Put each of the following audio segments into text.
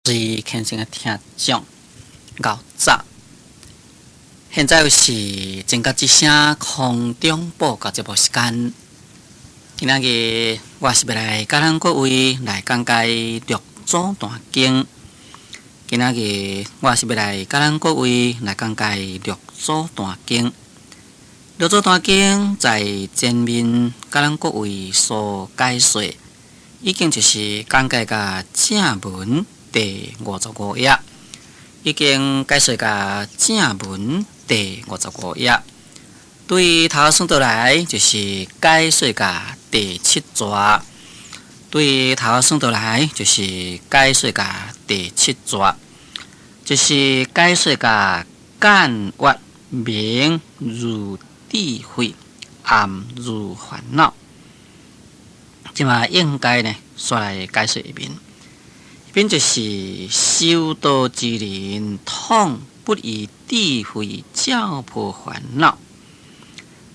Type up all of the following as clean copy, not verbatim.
是虔誠的聽眾，𠢕早。現在又是正覺之聲空中報告節目時間。今仔日我是欲來佮咱各位來講解六祖壇經。今仔日我是欲來佮咱各位來講解六祖壇經。六祖壇經在前面佮咱各位所解說，已經就是講解甲正文第五十五頁，已經解說甲正文第五十五頁。對頭算倒來就是解說甲第七逝，對頭算倒來就是解說甲第七逝，就是解說甲間越明如智慧，暗如煩惱。這馬應該呢，煞來解說一遍。一遍就是修道之人，倘不以智慧照破煩惱，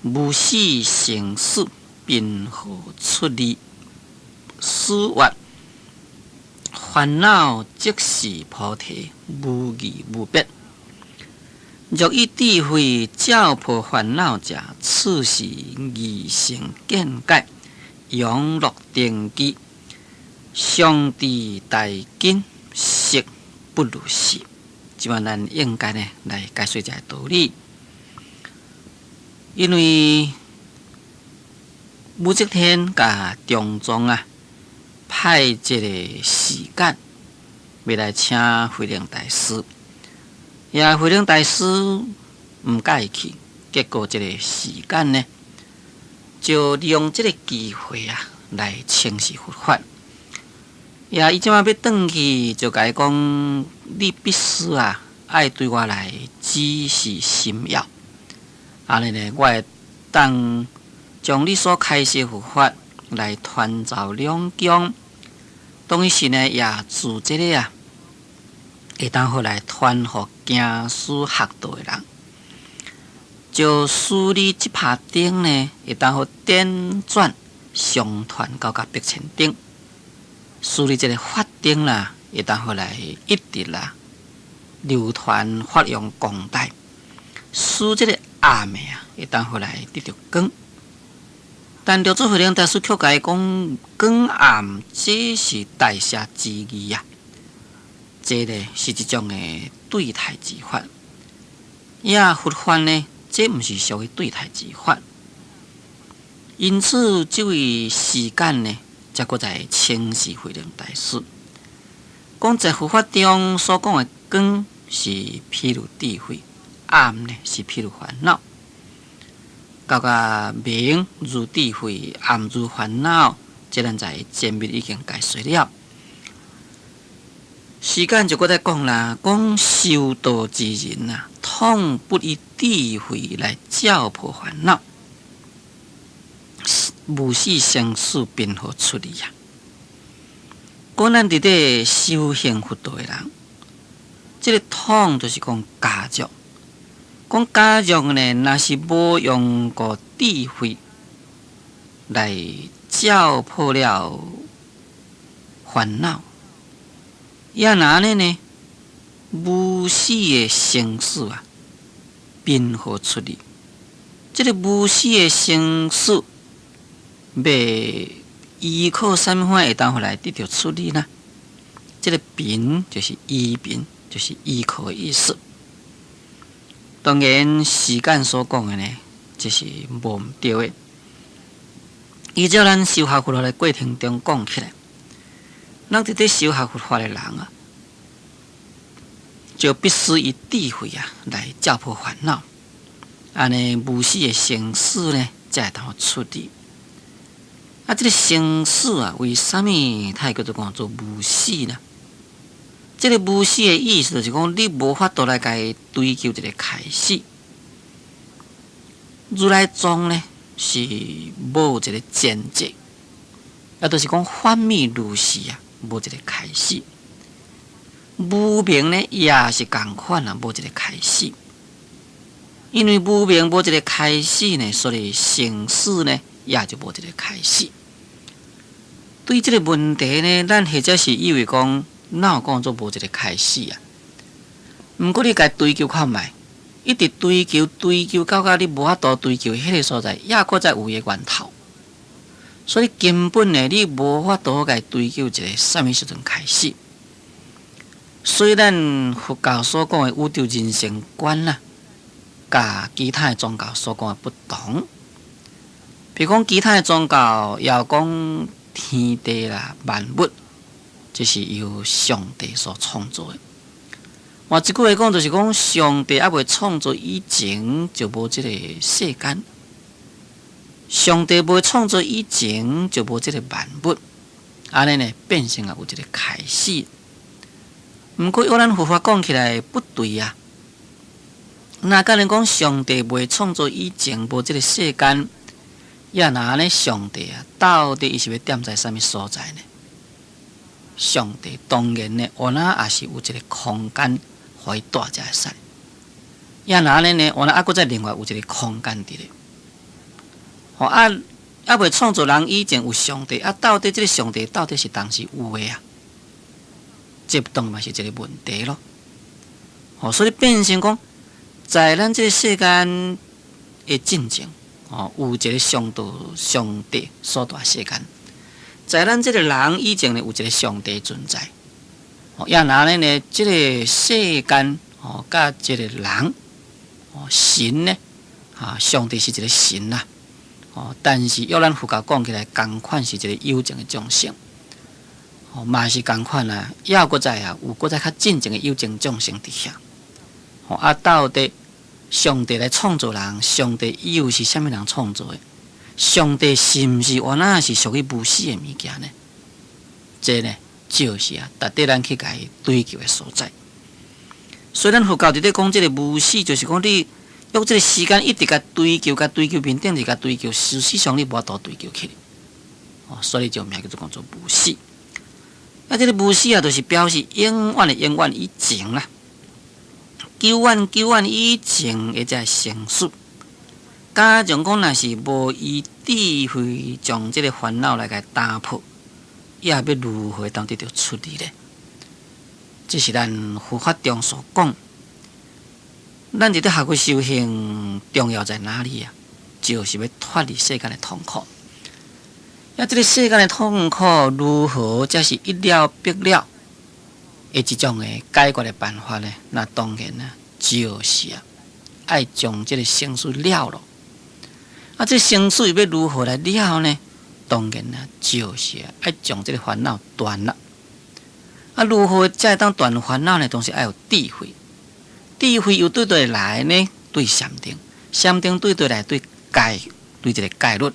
無始生死，貧何出離？死越煩惱，即是菩提，無異無別。若以智慧照破煩惱者，此是二乘見解，揚樂登基，上智大根，實不如是。這馬咱應該呢來解說這个道理，因為武則天共中宗啊派這个使節，欲來請慧能大師，也慧能大師毋佮意去，結果這个使節呢就利用這个機會啊來稱示佛法。也伊這馬欲轉去，就共伊講：你必須啊，愛對我來指示心要，按呢呢，我會當將你所開示佛法來傳授兩宮。當時呢，也自這个啊，會當好來傳予行師學道的人，就使你這拍燈呢，會當好輾轉相傳到甲百千頂。使你這个法燈啦，會當好來一直啦流傳發揚光大，使這个暗的啊，會當好來得著光。但六祖慧能大師卻共伊講，光暗只是大寫之義啊，這个是一種的對待之法。也佛法呢，這毋是屬於對待之法。因此，這位使節呢，才閣再請示慧能大師，講在佛法中所講的光是譬如智慧，暗呢是譬如煩惱。到甲明如智慧，暗如煩惱，這咱在前面已經解說了。時間就閣再講啦，講修道之人啊，倘不以智慧來照破煩惱，無始生死貧何出離啊！講咱佇咧修行佛道的人，這个倘就是講假若，講假若呢，若是無用過智慧來照破了煩惱，也若按呢呢，無始的生死啊，貧何出離？這个無始的生死，欲依靠啥物款會當予來得著出離呢？這个貧就是依憑，就是依靠的意思。當然，時間所講的呢，這是無毋對的。依照咱修學佛法的過程中講起來，咱佇咧修學佛法的人啊，就必須以智慧啊來照破煩惱，按呢無始的生死呢，才會當出離。啊，這个生死啊，為啥物它會叫做講做無始呢？這个無始的意思就是講，你無法度來共伊追求一个開始。如來藏呢，是無一个前際，也就是講反面如是啊，無一个開始。無明呢，也是仝款啊，無一个開始。因為無明無一个開始呢，所以生死呢，也就無一个開始。對這个問題呢，咱或者是以為講，哪有講做無一個開始啊？毋過你共追求看覓，一直追求追求到甲你無法度追求彼個所在，抑閣再有伊的源頭。所以根本呢，你無法度共追求一個啥物時陣開始。所以咱佛教所講的宇宙人生觀啊，佮其他的宗教所講的不同。比如講，其他的宗教也有講天地啦、萬物，這是由上帝所創造的。換一句話講，就是講上帝猶未創造以前就無這個世間；上帝未創造以前就無這個萬物。按呢呢，變成啊有一個開始。毋過，依咱佛法講起來不對啊！若敢若講上帝未創造以前無這個世間，也若按呢，上帝啊，到底伊是欲踮在啥物所在呢？上帝當然呢，原來也是有一個空間，予伊蹛才會使。也若按呢呢，原來猶閣再另外有一個空間佇咧。吼啊，猶未創造人以前有上帝，啊，到底這個上帝到底是當時有的啊？這當然嘛是一個問題咯。吼，所以變成講，在咱這個世間的進前，吼，有一個上帝上帝所蹛世間，在咱這個人以前呢，有一個上帝存在。吼，也若按呢呢，這個世間吼，佮這個人，吼，神呢，啊，上帝是一個神啦。吼，但是依咱佛教講起來，仝款是一個有情的眾生。吼，嘛是仝款啊，抑閣再啊，有閣再較進前的有情眾生佇遐。吼，啊，到底上帝來創造人，上帝又是啥物人創造的？上帝是毋是原來是屬於無始的物件呢？這呢，就是啊，值得咱去共伊追求的所在。所以咱佛教佇咧講這個無始，就是講你用這個時間一直共追求，共追求面頂，一直共追求，事實上你無法度追求起來。哦，所以就名叫做講做無始。啊，這個無始啊，就是表示永遠的永遠以前啦，久遠久遠以前的這生死。假如講若是無依智慧將這個煩惱來共打破，也欲如何當得著出離呢？這是咱佛法中所講。咱佇咧學佛修行，重要在哪裡啊？就是欲脫離世間的痛苦。啊，這個世間的痛苦如何才是一了百了的一種的解決的辦法呢？那當然啊，就是啊，愛將這個生死了囉。啊，這生死欲如何來了呢？當然啊，就是啊，愛將這個煩惱斷啦。啊，如何才會當斷煩惱呢？當是愛有智慧。智慧又對佗來呢？對禪定，禪定對佗來？對戒，對這個戒律。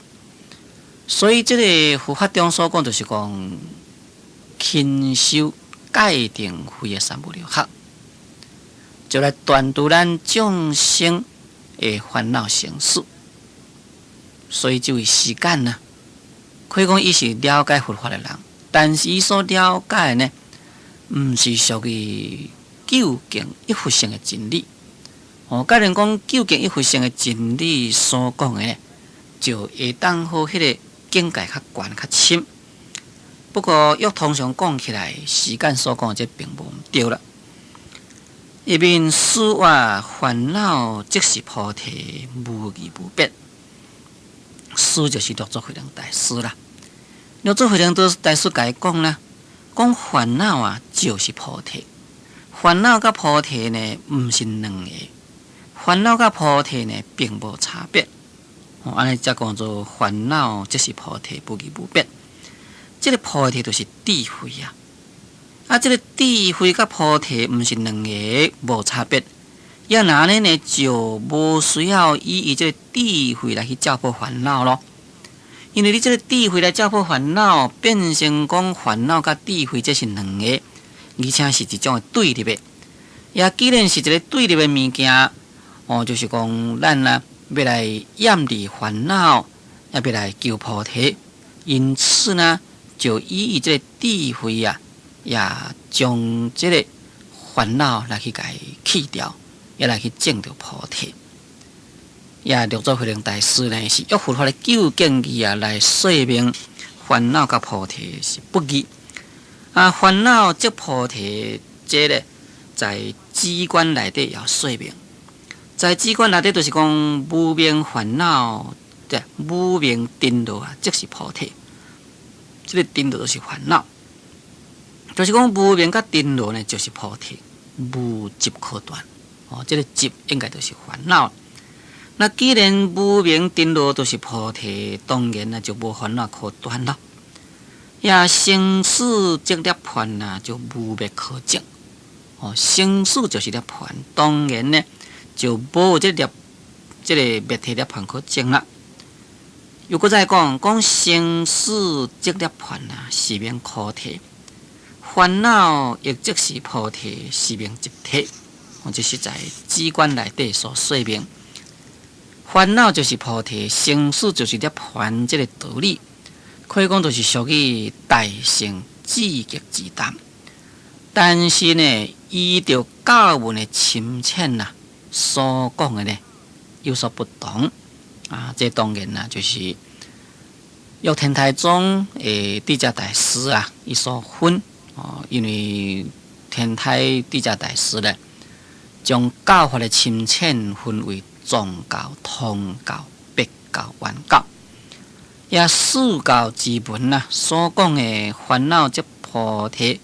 所以，這個佛法中所講，就是講勤修戒定慧的三無量學，就來斷除咱眾生的煩惱生死。所以，這位世間呢，可以講伊是了解佛法的人，但是伊所了解的呢，毋是屬於究竟一佛性的真理。哦，假如講究竟一佛性的真理所講的呢，就會當予彼個境界較懸較深。不過，約通常講起來，世間所講的這並無毋對啦。一面死活煩惱，即是菩提，無二無別。師就是六祖慧能大師啦。六祖慧能大師共伊講啦，講煩惱啊，就是菩提。煩惱佮菩提呢，毋是兩個。煩惱佮菩提呢，並無差別。哦，按呢才講做煩惱即是菩提，無二無別。這個菩提就是智慧啊！啊，這個智慧佮菩提毋是兩個，無差別。也若按呢呢，就無需要以伊這個智慧來去照破煩惱囉。因為你這個智慧來照破煩惱，變成講煩惱佮智慧這是兩個，而且是一種的對立的。也既然是一個對立的物件，哦，就是講咱啊，欲來厭離煩惱，也欲來求菩提，因此呢，就以伊這個智慧啊，也將這個煩惱來去共伊去掉，也來去證著菩提。也六祖慧能大師呢，是用佛法的究竟義啊，來說明煩惱佮菩提是不二。啊，煩惱即菩提，這咧在止觀內底有說明。在止觀內底，就是講無明煩惱，對，無明顛倒啊，即是菩提。這个顛倒就是煩惱，就是講無明佮顛倒呢，就是菩提，無執可斷。哦，這个執應該就是煩惱。那既然無明顛倒就是菩提，當然啊就無煩惱可斷咯。也生死即涅槃啊，就無滅可證。哦，生死就是涅槃，當然呢就無這涅這个滅諦涅槃可證啦。又閣再講，講生死即涅槃啊，是名苦諦；煩惱亦即是菩提，是名集諦。哦，這是在止觀內底所說明。煩惱就是菩提，生死就是涅槃，這个道理，可以講就是屬於大乘至極之談。但是呢，依著教文的深淺啊，所講的呢有所不同。啊，這當然啦，就是玉天台宗的智者大師啊，伊所分哦，因為天台智者大師咧，將教法的深淺分為藏教、通教、別教、圓教。也四教之門啊，所講的煩惱即菩提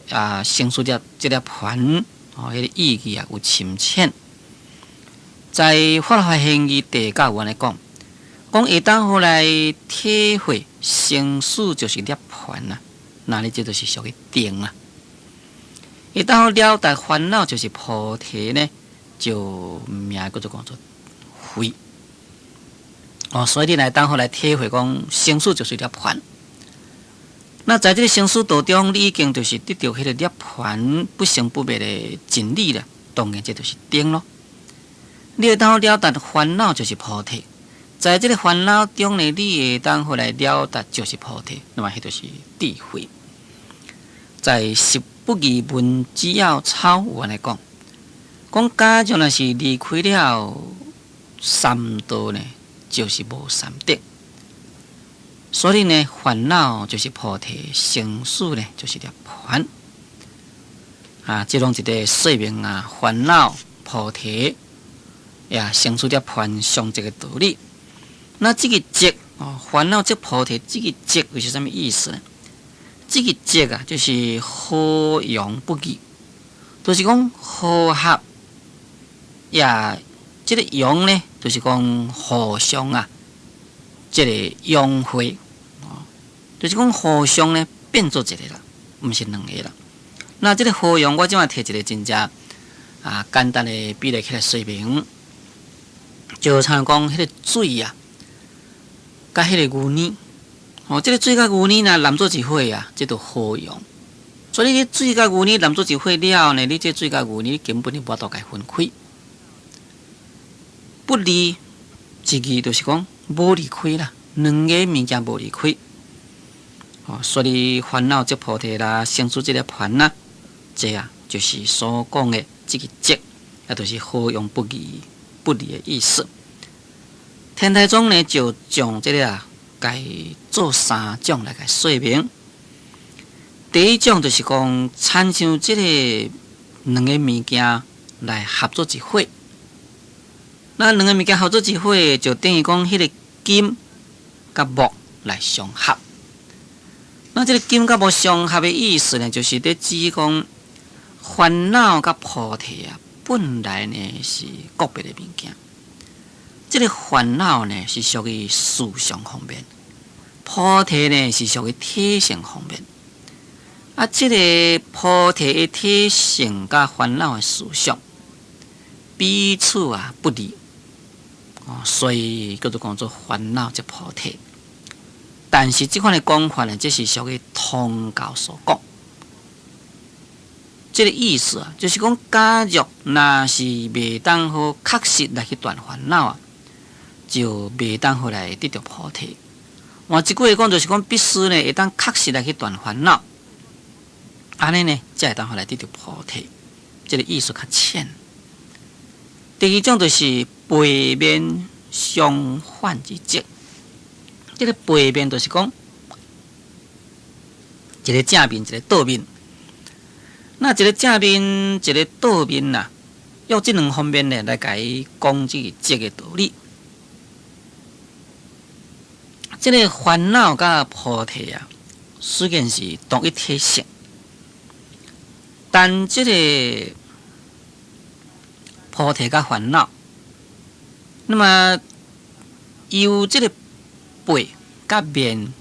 啊，生死這這涅槃哦，彼个意義啊有深淺。在《法華興義地教有按呢講，講會當予來體會生死就是涅槃啊，那你這就是屬於定啊。會當了達煩惱就是菩提呢，就名叫做講做慧。哦，所以你來當予來體會講生死就是涅槃。那在這个生死道中，你已經就是得著彼个涅槃不生不滅的真理了。當然，這就是定咯。你會當了達煩惱就是菩提，在這个煩惱中呢，你會當予來了達就是菩提，那麼彼就是智慧。在《十不疑問之要抄》有按呢講，講假如若是離開了三道呢，就是無三德。所以呢，煩惱就是菩提，生死呢就是涅槃。啊，這攏一個說明啊，煩惱、菩提。呀，生死涅槃相這个道理。那這个即哦，煩惱即菩提，這个即又是啥物意思呢？這个即啊，就是和陽不二，就是講和合。呀，這个陽呢，就是講互相啊，這个融會哦，就是講互相呢變做一个啦，毋是兩個啦。那這个和陽，我這擺提一个真正啊簡單的比例起來說明。就親像講，彼个水啊，佮彼个牛奶，哦，這个水佮牛奶若攏做一伙啊，這就和溶。所以你水佮牛奶攏做一伙了呢，你這水佮牛奶根本你無法度共分開。不二一義就是講無離開啦，兩个物件無離開。哦，所以煩惱即菩提啦，生死即涅槃啦，這啊就是所講的這个即，也就是和溶不二。不二的意思。天台宗呢，就將這个啊，共做三種來共說明。第一種就是講，親像這个兩個物件來合做一伙。那兩個物件合做一伙，就等於講彼个金佮木來相合。那這个金佮木相合的意思呢，就是佇指講煩惱佮菩提啊，本來呢是個別的物件。這个煩惱呢是屬於事相方面，菩提呢是屬於體性方面。啊，這个菩提的體性佮煩惱的事相彼此啊不二，哦，所以叫做講做煩惱即菩提。但是這款的講法呢，這是屬於通教所講。這个意思啊，就是講，假如若是袂當好確實來去斷煩惱啊，就袂當好來得著菩提。換一句話講，就是講必須呢會當確實來去斷煩惱，按呢呢才會當好來得著菩提。這个意思較淺。第二種就是背面相反之則。這个背面就是講，一个正面，一个倒面。那一个正面，一个倒面啊，用這兩方面呢來共伊講這個這個道理。這個煩惱佮菩提啊，雖然是同一體性，但這個菩提佮煩惱，那麼有這個背佮面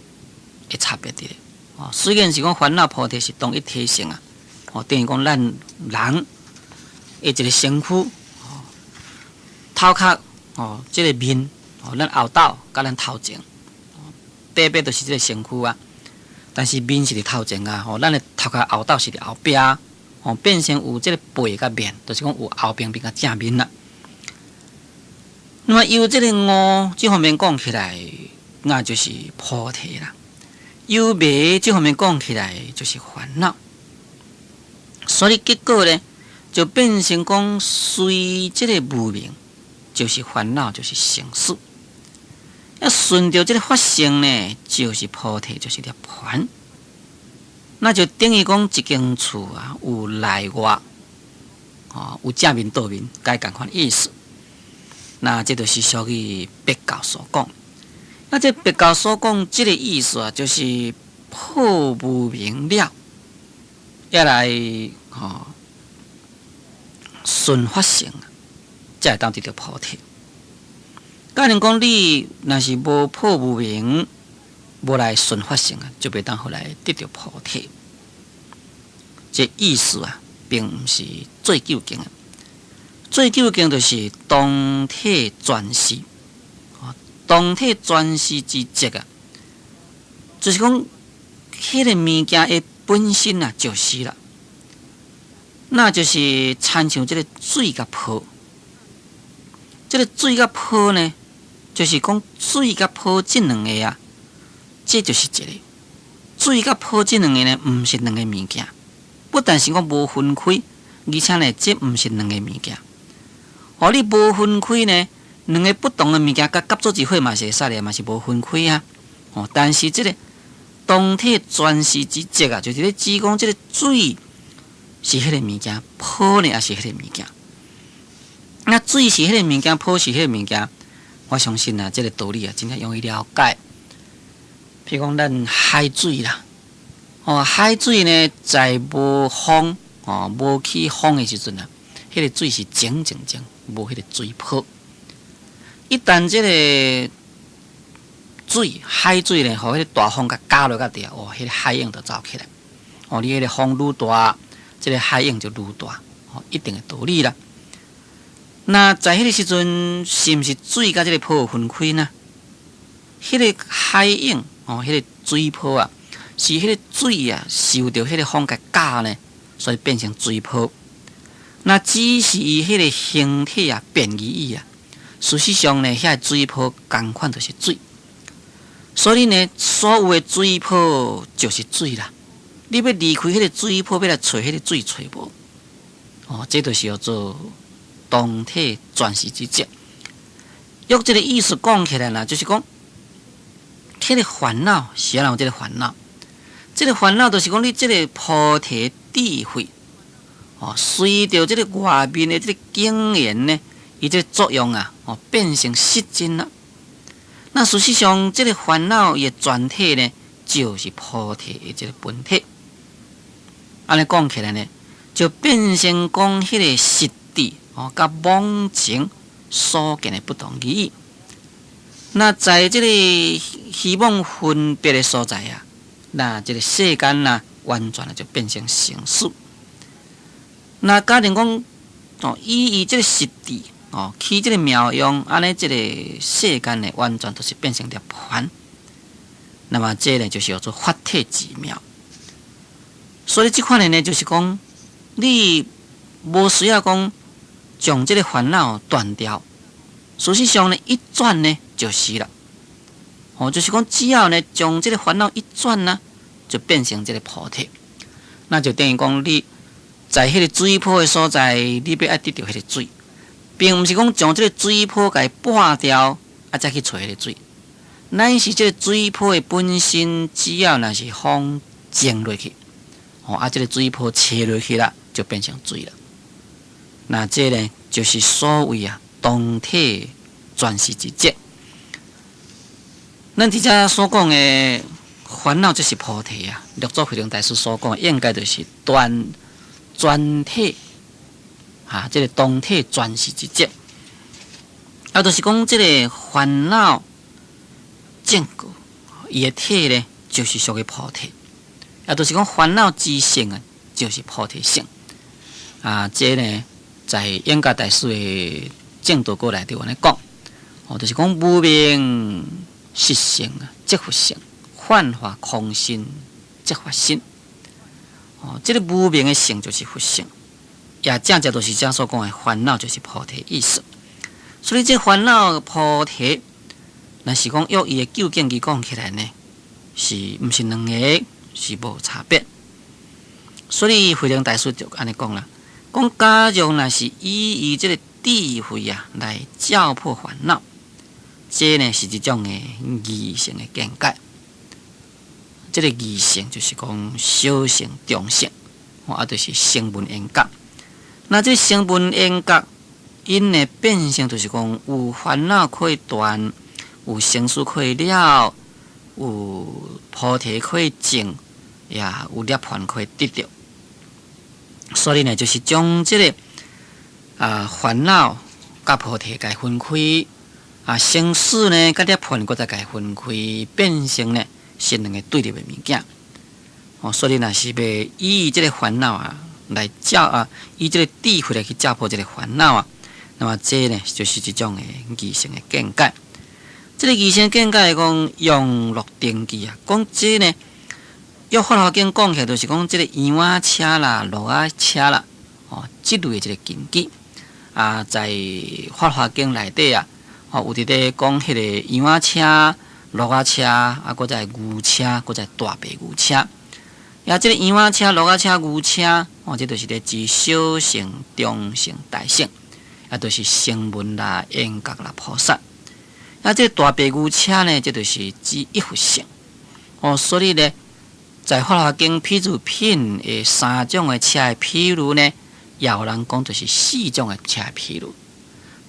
的差別佇咧。哦，雖然是講煩惱菩提是同一體性啊，哦，等於講咱人的一個身軀，哦，頭殼哦，這個面哦，咱後斗佮咱頭前，白白就是這個身軀啊。但是面是佇頭前啊，吼，咱的頭殼後斗是佇後壁，吼，變成有這個背佮面，就是講有後邊面佮正面啦。那麼由這個悟這方面講起來，那就是菩提啦；由迷這方面講起來，就是煩惱。所以結果呢，就變成講隨這個無明，就是煩惱，就是生死。啊，順著這個法性呢，就是菩提，就是涅槃。那就等於講一間厝啊，有內外，哦，有正面倒面，該仝款意思。那這就是屬於別教所講。那這別教所講這個意思啊，就是破無明了，猶來吼順法性，才會當得著菩提。假如講你若是無破無明，無來順法性啊，就袂當予來得著菩提。這意思啊，並毋是最究竟的。最究竟就是當體全視，當體全視之則啊，就是講，彼個物件的本身啊，就是啦，那就是親像這個水佮泡，這個水佮泡呢，就是講水佮泡這兩个啊，這就是一個水佮泡這兩个呢，毋是兩个物件，不但是講無分開，而且呢，這毋是兩个物件。哦，你無分開呢，兩个不同的物件，佮夾做一伙嘛是會使咧，嘛是無分開啊。哦，但是這個當體全視之則啊，就是咧指講這個水是彼个物件，泡呢也是彼個物件。那水是彼個物件，泡是彼個物件，我相信啊，這個道理啊，真正容易了解。譬如講咱海水啦，哦，海水呢，在無風哦，無起風的時陣啊，彼个水是靜靜靜，無彼个水泡。一旦這个水海水呢，予彼个大風共攪落去，哦，彼个海湧就走起來。哦，你彼个風愈大，這个海湧就愈大，哦，一定的道理啦。那在彼个時陣，是毋是水佮這个泡分開呢？彼个海湧哦，彼个水泡啊，是彼个水啊，受著彼个風共攪呢，所以變成水泡。那只是伊彼个形體啊變而已啊。事實上呢，遐水泡仝款就是水。所以呢，所有的水泡就是水啦。你欲離開彼个水泡，欲來揣彼个水，揣無。哦，這就是叫做當體全視之則。用這个意思講起來啦，就是講，彼个煩惱是按怎這个煩惱？這个煩惱就是講你這个菩提智慧，哦，隨著這个外面的這个境緣呢，伊這个作用啊，哦，變成失真啦。那事實上，這个煩惱伊的全體呢，就是菩提的這个本體。按呢講起來呢，就變成講彼个實智哦，佮妄情所見的不同而已。那在這个虛妄分別的所在啊，那這个世間啊，完全就變成生死。那假如講哦，以伊這个實智哦，起這个妙用，按呢這个世間呢，完全都是變成涅槃。那麼這呢，就是叫做法體之妙。所以這款的呢，就是講你無需要講將這个煩惱斷掉。事實上呢，一轉呢就是啦。哦，就是講只要呢將這个煩惱一轉呢，就變成這个菩提。那就等於講你在彼个水泡的所在，你欲愛得著彼个水，並毋是講將這个水泡共伊撥掉，啊，才去揣彼个水。乃是這个水泡的本身，只要若是風蒸落去，哦，啊，這个水泡切落去啦，就變成水啦。那這呢，就是所謂啊，當體全是一者。咱佇遮所講的煩惱，就是菩提啊。六祖慧能大師所講的，應該就是斷全體，哈，這个當體全是一者。啊，就是講這个煩惱證果，伊的體呢，就是屬於菩提。啊，就是講煩惱之性啊，就是菩提性。啊，這呢，在演覺大師的證道歌內底按呢講，哦，就是講無明實性啊，即佛性；幻化空性，即法身。哦，這个無明的性就是佛性，也正正就是遮所講的煩惱就是菩提意思。所以這煩惱菩提，若是講用伊的究竟義講起來呢，是毋是兩個是無差別。所以慧能大師就按呢講啦，講假如若是以伊這个智慧啊來照破煩惱，這呢是一種的二乘的見解。這个二乘就是講小乘、中乘，啊，就是聲聞緣覺。那這聲聞緣覺，𪜶的變成就是講有煩惱可以斷，有生死可以了，有菩提可以證，也有涅槃可以得著。所以呢，就是將這个啊煩惱佮菩提共分開，啊生死呢佮涅槃閣再共分開，變成呢是兩个對立的物件。哦，所以若是欲以這个煩惱啊來照啊，以這个智慧來去照破這个煩惱啊，那麼這呢就是一種的二乘的見解。這个二乘見解講用樂登記啊，講這呢，用法華經講起來，就是講這个羊仔車啦、駱仔車啦，哦，這類的一个根基啊，在法華經內底啊，哦，有佇咧講彼个羊仔車、駱仔車，啊，閣再牛車，閣再大白牛車。啊，這个羊仔車、駱仔車、牛車，哦，這就是咧指小乘、中乘、大乘。啊，就是聲聞啦、緣覺啦、菩薩。啊，這个大白牛車呢，這就是指一佛乘。哦，所以呢，在法華經譬喻品的三種的車的譬喻呢，也有人講就是四種的車的譬喻。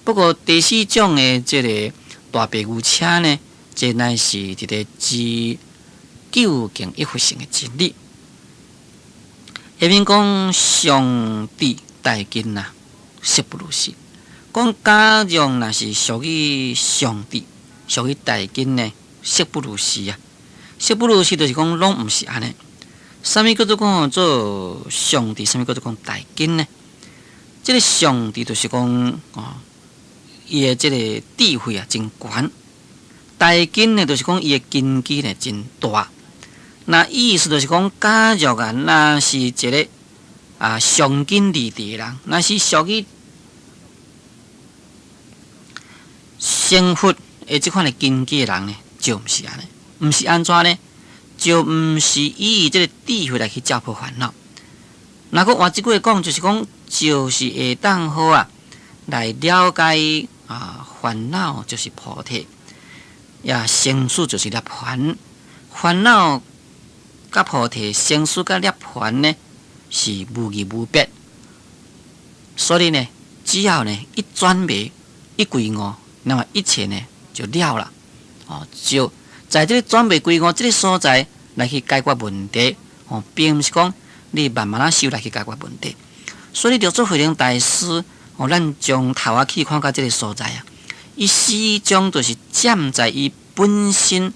不過第四種的這个大白牛車呢，這乃是佇咧指究竟一佛乘的真理。下面講上智大根啊，昔不如是。講假如若是屬於上智，屬於大根呢，昔不如是啊。昔不如是，就是講攏毋是按呢。啥物叫做講做上智？啥物叫做講大根呢？這个上智就是講哦，伊的這个智慧啊真懸。大根呢，就是講伊的根基呢真大。那意思就是講，假如啊，若是一个啊上根利智的人，若是屬於成佛的這款的根基的人呢，就毋是按呢，毋是按怎呢？就毋是以這个智慧來去照破煩惱。若閣換一句話講，就是講，就是會當好啊，來了解啊煩惱就是菩提，也生死就是涅槃，煩惱佮菩提，生死佮涅槃呢是無異無別。所以呢，只要呢一轉迷，一歸悟，那麼一切呢就了了。哦，就在這个轉迷歸悟這个所在來去解決問題。哦，並毋是講你慢慢仔修來去解決問題。所以六祖慧能大師，哦，咱將頭仔去看到這个所在啊，伊始終就是站在伊本身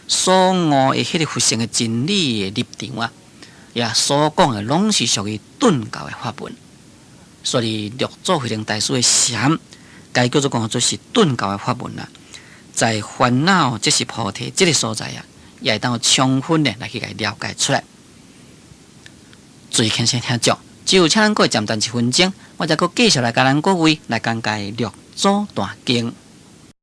所悟的彼个佛性的真理的立場啊，也所講的攏是屬於頓教的法門。所以六祖慧能大師的禪，該叫做講做是頓教的法門啦。在煩惱即是菩提這个所在啊，也會當充分的來去共了解出來。注意輕聲聽講，只有請咱各位暫停一分鐘，我再閣繼續來共咱各位來講解六祖壇經。